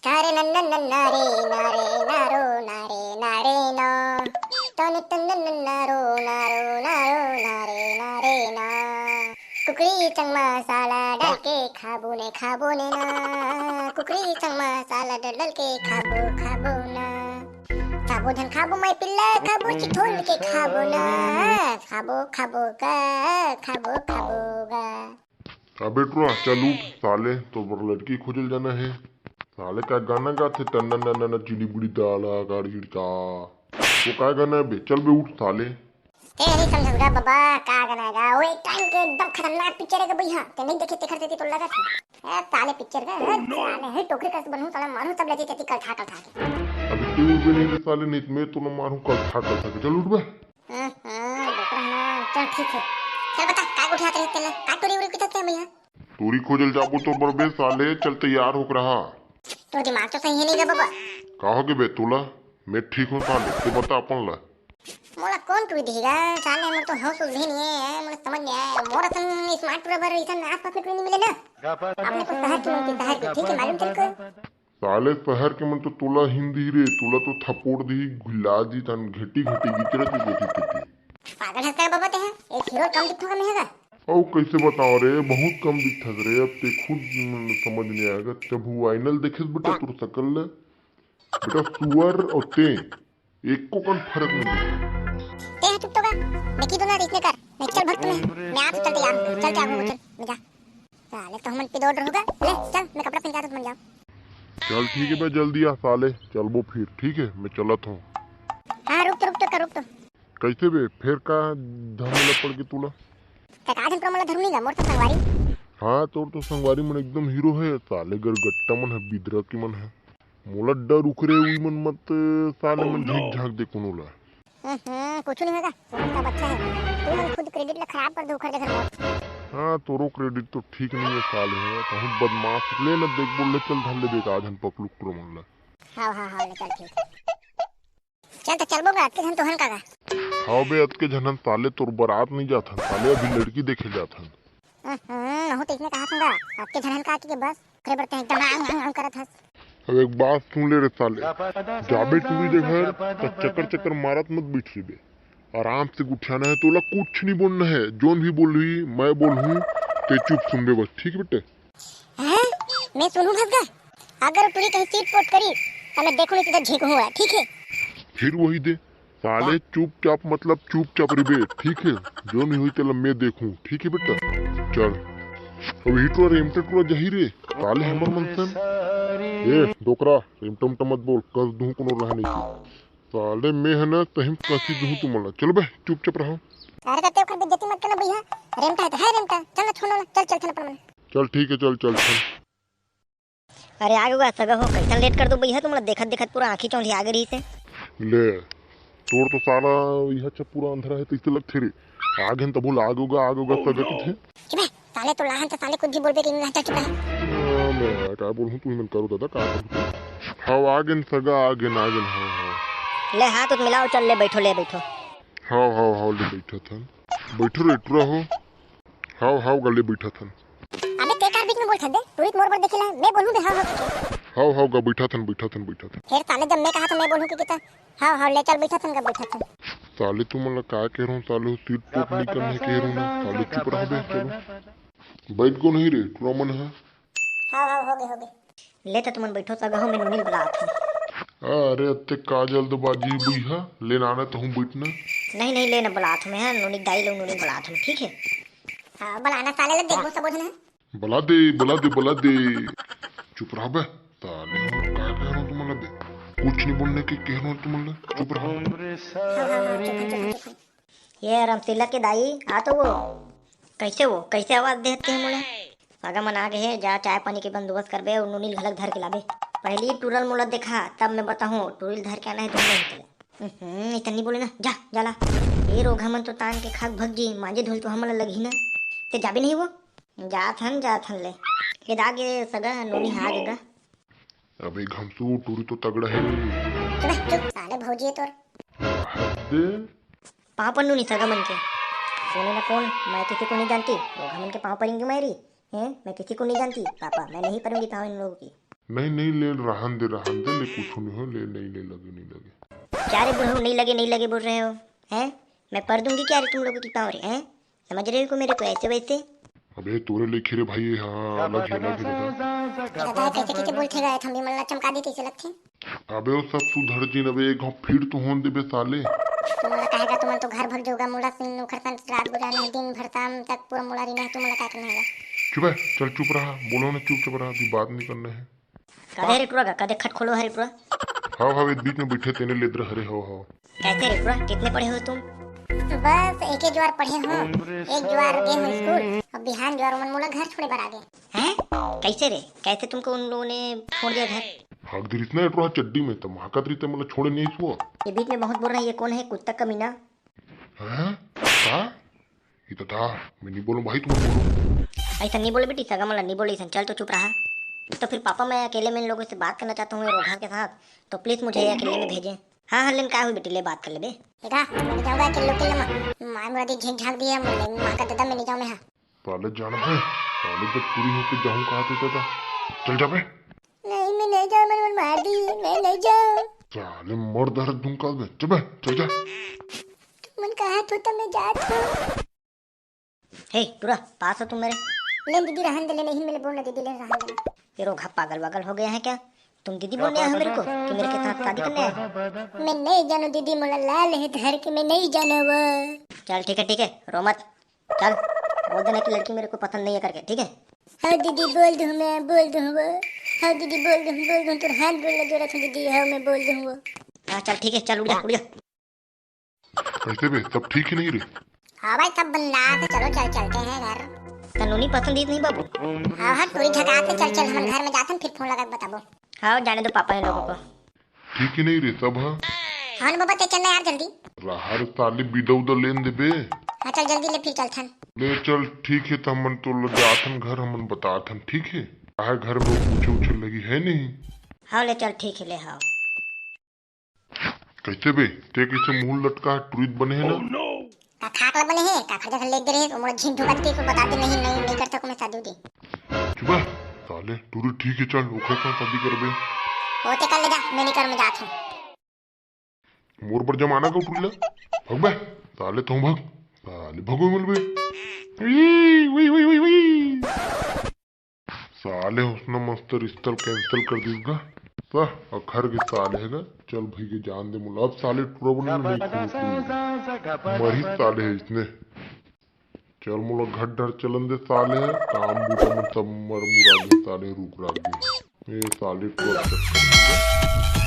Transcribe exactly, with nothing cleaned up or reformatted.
तारे नन्ना नन्ना रे नारे नारो नारे नारे ना। तन तन नन्ना रो नारो नारो नारे नारे ना। कुकरी चंग मसाला डाल के खाबो ने खाबो ने ना। कुकरी चंग मसाला डाल डाल के खाबो खाबो ना। खाबो धन खाबो मैं पिल्ला खाबो चिथोल के खाबो ना। खाबो खाबो गा खाबो खाबो गा। अबे टुरा, चल उठ साले, तोर बर लड़की खोजल जाना हे। साले का गाना गाथे, टन्ना नन्ना नन्ना चिड़ी बुड़ी दाला गाड़ी का। वो का गाना है बे? चल बे उठ साले। ए, नहीं समझस गा बाबा, का गाना गा? वो एक टाइम के एकदम खतरनाक पिक्चर है गा भैया, ते नहीं देखे तेखर सेती तो लगत है। ए, साले पिक्चर का, ए, साले है टोकरी कस बनहूं, साले मारू सब लजे तेती कल ठा कल ठा के। अबे ते उठ बे नहीं रे साले, नहीं तो मैं तो ना मारू कल ठा कल ठा के। चल उठ बे। हाँ, हाँ, डोकरा है ना। चल, ठीक है। चल बता, काय गोठियात रहे तेला? काय टोरी उरी किथस ते भैया? टोरी खोजल जाबो तो बरबे साले, चल तैयार होके रहा। तो दिमाग तो सही है नहीं गा बाबा। का हो गे बे तोला? मैं ठीक हूँ साले, ते बता अपन ला। मोला कौन टोरी देगा? साले, मोर तो होश उस भी नहीं है, मोला समझ नहीं आया। मोर असन smart टोरा बर इसन आसपास में कोई नहीं मिले ना। अपने को शहर के मन के, शहर के, ठीक है, मालूम तेरे को? साले शहर के मन तो तोला हिंदी रे, तोला तो थपोड़ दी, घुला दी, तन घटी घटी गिचरत ही बैठी तेती। पागल है क्या बाबा ते हैं? एक हीरो कम दिखता का नहीं है? अउ कैसे बताओ रे, बहुत कम दिखता रे, अब ते खुद मन समझ नहीं आएगा। तब वो आइनल देखे बेटा तोर शकल ले, बेटा सुअर और ते एको कन फर्क नहीं दिखता। ते हैं चुप तो का, देखी दो ना, इसने कर, नहीं चल भग तुम्हें, मैं आप चलते यार, चलते आप चल, मैं जा। साले तो हमन पिदोड़ रहूगा। ले चल, मैं कपड़ा पहन के आता हूँ, तुम जाओ। चल ठीक है बे, जल्दी आ साले, चलबो फिर, ठीक है, मैं चलत हूँ। हाँ, रुक तो, रुक तो, कर, रुक तो। कैसे बे, फेर का धमला पड़ के तोला? ते का धन मोला धरू नहीं गा, मोर तो संगवारी। हाँ, तोर तो संगवारी मन एकदम हीरो है साले, गरगट्टा मन है, बिदरा के मन है। मोला डर उखरे उई मन मत साले मन झीक झाक दे कोनो ला। हम्म, कुछ नहीं होगा, सब अच्छा है। तू मन खुद credit ला खराब कर दो, उखर दे घर मोर। हाँ, तोरो credit तो ठीक नहीं है साले है, कहूँ बदमाश ले न देख बोल ले, चल धर ले बेटा, आज हम पकलू कुकुर मन ला। हाँ, हाँ, हाँ, ले चल ठीक। चल तो चलबो गा, अतके झन तो हन का गा। हाँ बे, अतके झन हन साले, तोर बरात नहीं जात हन साले, अभी लड़की देखे जात हन। हम्म, महू तो इसने कहा था गा, अतके झन हन का के बस, करे बरते हैं एकदम आंग, आंग, आंग करत हस। अब एक बात सुन ले रे साले, जाबे टूरी जगह त चक्कर चक्कर मारत मत बैठ बे, आराम से गुठियाना है, तोला कुछ नहीं बोलना है, जोन भी बोलही मैं बोलहूँ, ते चुप सुनबे बस, ठीक बेटे? हैं? मैं सुनहूँ भग्गा? अगर टूरी कहीं चीट पोट करी, त मैं देखूँ नहीं सीधा झींकहूँ, ठीक है? फिर वही दे, साले चुपचाप, मतलब चुपचाप रिबे, ठीक है? जो नहीं हुई तेला मैं देखूं, ठीक है बेटा? चल। अब ही टुरा रेमटा टुरा जही रे, साले हमर मन सन। ए, डोकरा, रेमटा उमटा मत बोल, कस दूं कोनो रहने की। साले मैं है ना, तहिम कसी दूं तुमला। चलो बे, चुपचाप रहो। अरे तते ओकर बेइज्जती मत करना भैया। रेमटा है तो है रेमटा। चल ना, छोड़ ना, चल, चल, चल अपन मन। चल ठीक है, चल, चल, चल। अरे आ गे गा सगा हो, कैसन लेट कर दो भैया, तुमला देखत देखत पूरा आँखी चौंधिया गे रहिसे। ले, तोर तो साला इहा छ पूरा अंधरा है, तैसे लगथे रे। आ गेन तभो ला आ गे गा, आ गे गा सगा किथे। चुप है, साले तो लाहन त साले कुछ भी बोलबे कि नहीं, चल चुप रह। आ, मैं का बोलहूँ, तुम मन करो दादा, का करो? हाँ, आ गेन सगा, आ गेन, आ गेन, हाँ, हाँ। ले हाथ उत मिलाओ, चल ले बैठो, ले बैठो। हाँ, हाँ, हाँ, ले बैठा था। बैठो रे, टुरा हो। हाव, हाव, गा ले बइठा थन। अबे, ते काबर बीच में बोलथस बे? टूरी त मोर बर देखेला, मैं बोलहूँ बे, हाव, हाव, करके। हाव, हाव, गा बइठा थन, बइठा थन, बइठा थन। फेर साले, जब मैं कहा था मैं बोलहूँ कि, कि त, हाव, हाव, ले चल, बइठा थन, गा बइठा थन। साले, तुमन ला का कह रहूँ, साले, हो सीट पोट नइ करना हे कह रहूँ ना, साले, चुप रह बे, चलो। बइठ गो नहीं रे, टुरा मन ह। हाव, हाव, होगे, होगे। ले त तुमन बइठो सगा हो, मैं नोनी ल बलात हूँ। अरे, अत्ते का जल्दबाजी हे बइहा? ले ना, ना, तहूँ बइठ ना। नहीं, नहीं, ले ना, बलात हूँ मैं, हाँ, नोनी दाई लोग नोनी ल बलात हूँ, ठीक है? हाँ, बलाना साले ल, देखबो सबो झन, हाँ? बला दे, बला दे, बला दे। चुप रह बे, साले, मैं का कह रहूँ तुमन ला बे? कुछ नहीं बोलने के कह रहूँ तुमन ला, चुप रह बे। हाँ, हाँ, हाँ, चुप हन, चुप हन, चुप हन। ये रमशीला के दाई, आ तो वो। कैसे वो? कैसे आवाज देत के मोला? सगा मन आ गे हे, जा चाय पानी के बंदोबस्त करबे अउ नूनी ल घलक धर के लाबे। पहली टूरा ल मोला देखा, तब मैं बताहूँ, टूरी ल धर के आना हे, धुन नहीं चले। हम्म, इतनी बोले ना, जा, जा ला। ये रोगहा मन तो तान के खाक भग जी, मांजे धोल तो हमन ला लगही ना। ते जाबे नहीं वो? जात हन, जात हन ले। ये दागे सगा, नूनी हा आ गे गा। अबे घमसू, टूरी तो तगड़ा है रे। चुप, चुप, साले भौजी है तोर। हद दे। पाँव पर नूनी सगा मन के। सुने ना कौन, मैं किसी को नहीं जानती। वो हमन के पाँव परेंगी मेरी। हैं? मैं किसी को नहीं जानती। पापा, मैं नहीं परूंगी पाँव इन लोगों की। नहीं, नहीं, ले, रहन दे, रहन दे, ले, कुछ नहीं हो, ले, नहीं, नहीं लगे, नहीं लगे। क्या रे बुढ़ऊ, नहीं लगे, नहीं लगे बोल रहे हो, हैं? मैं पढ़ दूंगी क्या रे तुम लोगों की पाँव रे, हैं? समझ रहे हो को मेरे को ऐसे वैसे? अबे तोरे लेखे रे भाई, हाँ, अलग है, अलग है दादा। दादा, कैसे, कैसे बोलथे गा, थम्बी मन ला चमका दी, कैसे लगथे? अबे वो सब सुधर जिन, अबे एक घाव फिर तो होन देबे साले। तुमन ला कहेगा, तुमन तो घर भग जाओगा, मोला सिन उखर सन रात गुजारना है, दिन भर शाम तक पूरा मोला रहना है, तुमन ला का करना है? चुप है, चल चुप रहा, बोलो ना, चुपचाप रहा, अभी बात नहीं करना है। कदे रे टुरा गा, कदे खट खोलो हरे टुरा। हाँ, हाँ, बीच में बैठे तेने लेदर हरे, हो, हो। कैसे रे टुरा, कितने पढ़े हो तुम? बस एक ही ज्वार पढ़े हूँ, एक ज्वार गे हूँ स्कूल, अब बिहान ज्वार मन मोला घर छोड़े बर आ गे। हैं? कैसे रे? कैसे तुमको उन लोगों ने छोड़ दिया घर? भाग दे रितना टुरा चड्डी में, तब महाकत रही ते मोला छोड़े नहीं हुआ। ये बीच में बहुत बोल रहा है, ये कौन है? कुत्ता कमीना। हैं? का? ये तो था, मैं नहीं बोलूँ भाई, तुम बोलो। ऐसा नहीं बोले बेटी, सगा मला नहीं बोले ऐसा, चल तो चुप रहा। तो फिर पापा, मैं अकेले में इन लोगों से बात करना चाहता हूँ ये रोगहा के साथ, तो प्लीज मुझे अकेले में भेजें। हाँ, हाँ, लेन का हुई बेटी, ले बात कर ले बे। देखा, मैं नहीं जाऊंगा अकेले, अकेले में। माय मुरादी झेंक झांक दिया, मैं नहीं, माँ का दादा, मैं नहीं जाऊँ मैं, हाँ। साले जाना है, साले जब पूरी होके जाऊँ कहा थे दादा, चल जा बे। नहीं, मैं नहीं जाऊँ, मैंने मार दी, मैं नहीं जाऊँ। साले मर दर्द दूंगा बे, चल बे, चल जा। तुमन कहा तो, तो मैं जात हूँ। हे टुरा, पास हो तुम मेरे? ले दीदी, रहन दे, ले नहीं, मेरे बोल ना दीदी, ले रहन दे। ये रोगहा पागल वागल हो गया है क्या? तुम दीदी बोलने आए हो मेरे को कि मेरे के साथ शादी करने आए हो? मैं नहीं जानू दीदी, मोला लाल है धर के, मैं नहीं जानू वो। चल ठीक है, ठीक है, रो मत। चल, बोल देना कि लड़की मेरे को पसंद नहीं है करके, ठीक है? हाँ दीदी, बोल दूँ मैं, बोल दूँ वो। हाँ दीदी, बोल दूँ, बोल दूँ, तोर हाथ गोड़ लगे रखूँ दीदी, हाँ मैं बोल दूँ वो। हाँ चल ठीक है, चल उड़ जा, उड़ जा। कैसे बे, सब ठीक है नहीं रे? हाँ भाई, सब बिंदास है, चलो चल चलते हैं घर। तन्नू नहीं पसंद ही नहीं बाबू। हाँ हाँ, टूरी झकास है, चल चल, हमन घर में जाथन, फिर फोन लगा के बताबो। हाँ, जाने दो पापा इन लोगों को। ठीक है नहीं रे सब, हाँ? हाँ न बाबा, ते चलना यार जल्दी। रहा रे साले, बिदा उदा लेन देबे। हाँ चल जल्दी ले, फिर चलथन। ले चल ठीक है, तो हमन तो ले जाथन घर, हमन बताथन, ठीक है? काहे घर में पूछे उछे लगी है नहीं। हाँ ले चल ठीक है, ले हाँ। कैसे बे, ते कैसे मुंह लटका है, टुरीत बने है ना? का खाक ला बने है, का खर्चा लेके रहे, तो मोला झिन धोखा दे, को बता दे, नहीं, नहीं, नहीं करता को मैं शादी उदी। चुप है, साले, टुरी ठीक है, चल, ओखरे संग शादी करबे। ओ ते कर ले जा, मैं नहीं कर, मैं जात हूँ। मोर पर जमाना का टुरी ला, भग बे, साले तू भग, साले भगो मिल बे। ई, वी, वी, वी, वी। साले उसने मस्त रिश्ता cancel कर दिस गा। सह अखर के साले है गा। चल भाई के जान दे मोला। अब साले टुरा बने नहीं खून खून। मरी साले है इसने। चल मोला घर डर चलन दे साले है। काम बूता मन सब मर मुरा दे साले, रुक राख दे। ये साले टुरा चक्कर में।